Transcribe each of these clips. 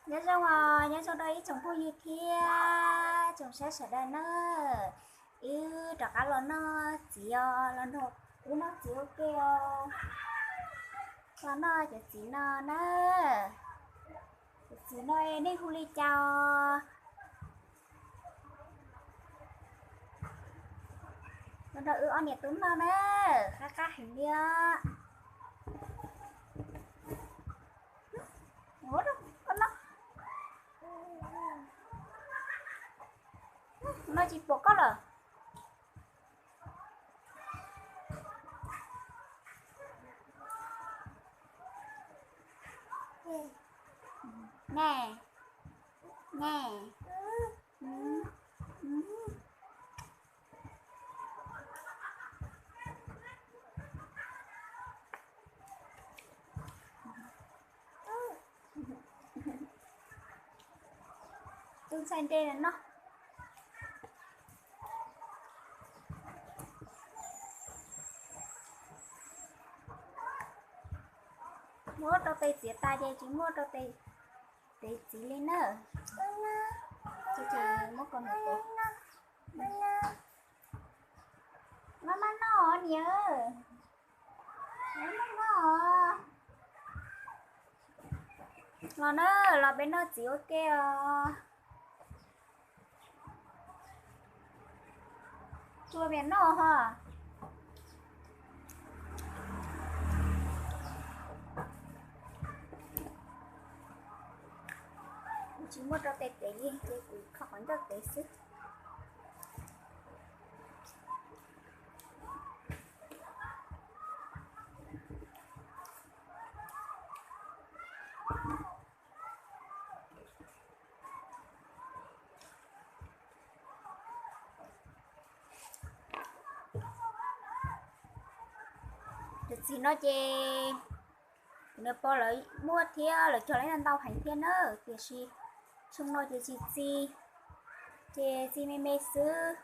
Nyob zoo os, nyob zoo rau ib tsoom phooj ywg thiab tsoom saib sawv daws na. Wb rov qab los noj txiv os, los nrog wb noj txiv ua ke os. Los noj cov txiv no na. Cov txiv no nej hu li cas os? Los nrog wb ob niam tub noj na, qab qab heev li os. Noj tsis pom koj lawm. Ne, ne. Tus ntxhais nres no. Muab rau tes txiv tas ces tsis muab rau tes txiv li na. Ces muab kom nws tes. Maj maj noj niam. Maj maj noj. Los na, los peb noj txiv ua ke os. Tsuas pem noj ho. Kuv tsis muab rau tes txiv li ces kuv kho qhov ncauj txiv xwb. Cov txiv no ces kuv niam pog lawv muaj thiab lawv cog lawv ntau heev thiab na, tiam sis xyoo no ces tsis txi, ces txi me me xwb.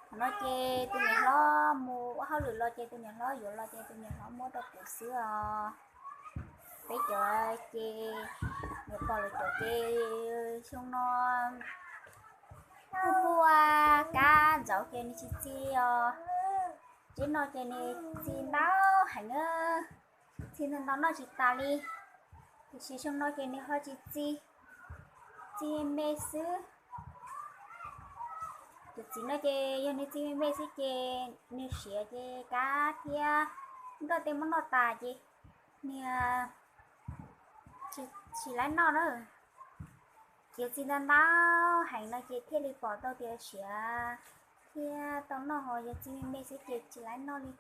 Thaum no ces tus niam hlob mus ua hauj lwm los ces tus niam hlob yuav los ces tus niam hlob muab rau kuv xwb os. Peb cov ces niam pog lawv cov ces xyoo no kuj muaj kab ntxauv ces nws tsis txi os. Tsev no ces nws txi ntau heev, txi ntau ntau noj tsis tas li. Tiam sis xyoo no ces nws ho tsis txi, txi me xwb. Tus txiv no ces yog nws txi me me xwb ces nws siav ces kab thiab nroj tej muab noj tas ces nws tsis laib noj na. Ces txi ntau ntau heev no ces thiaj li pom tau tias siav thiab tau noj, ho yog txi me me xwb ces tsis laib noj li.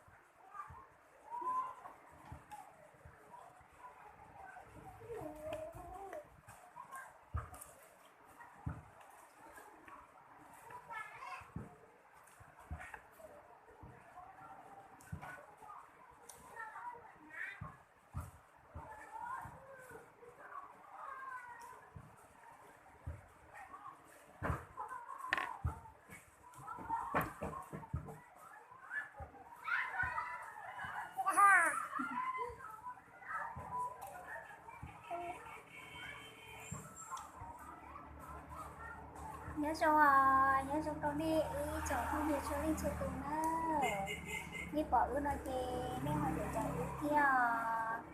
Nyob zoo, nyob zoo rau nej ib tsoom phooj ywg txhua leej txhua tus na. Nej pom wb no ces nej ho yuav caum wb thiab os.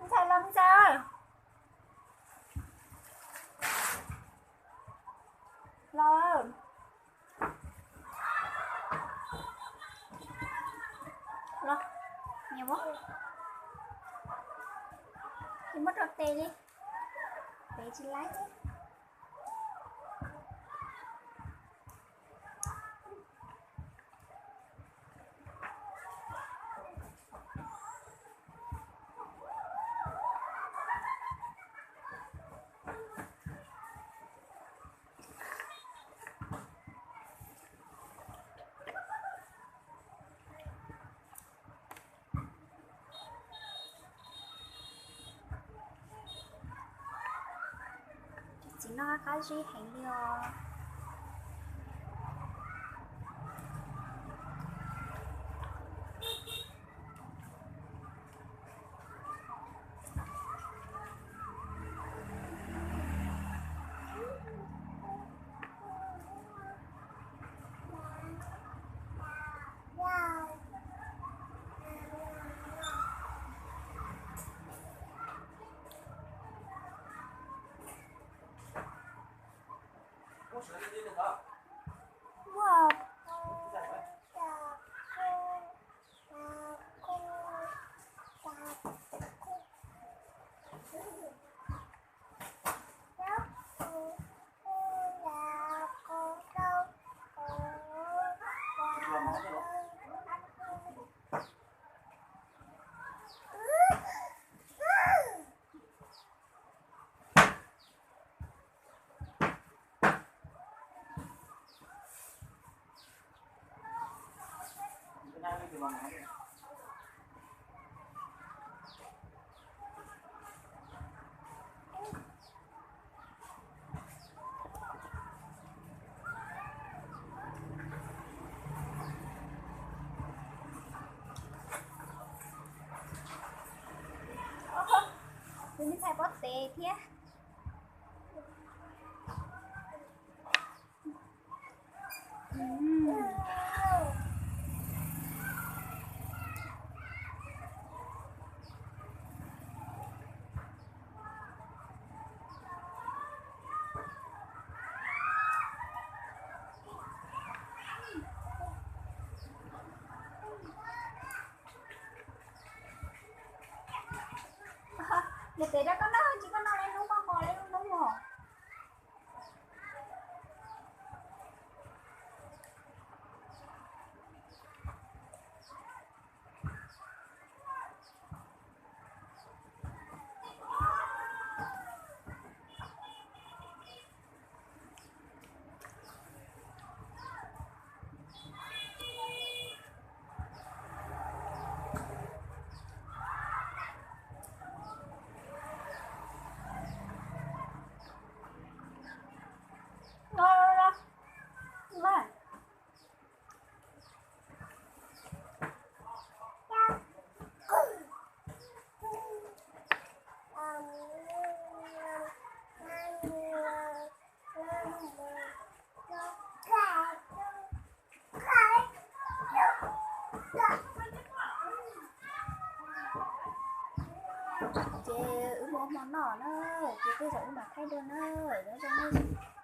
Ntxhais los, ntxhais ơi. Los. Los, niam muab. Tsis muab rau tes li, tes tsis laib thiab. no qab zib heev li os. Tus me ntxhais pob tes thiab. Niam tes rau koj noj, tsis koj noj li hnub koj nqos li lub hnub mog. Ces wb mus ua hmo noj na, ces tej zaum wb mam thaij dua na, nyob zoo nawb.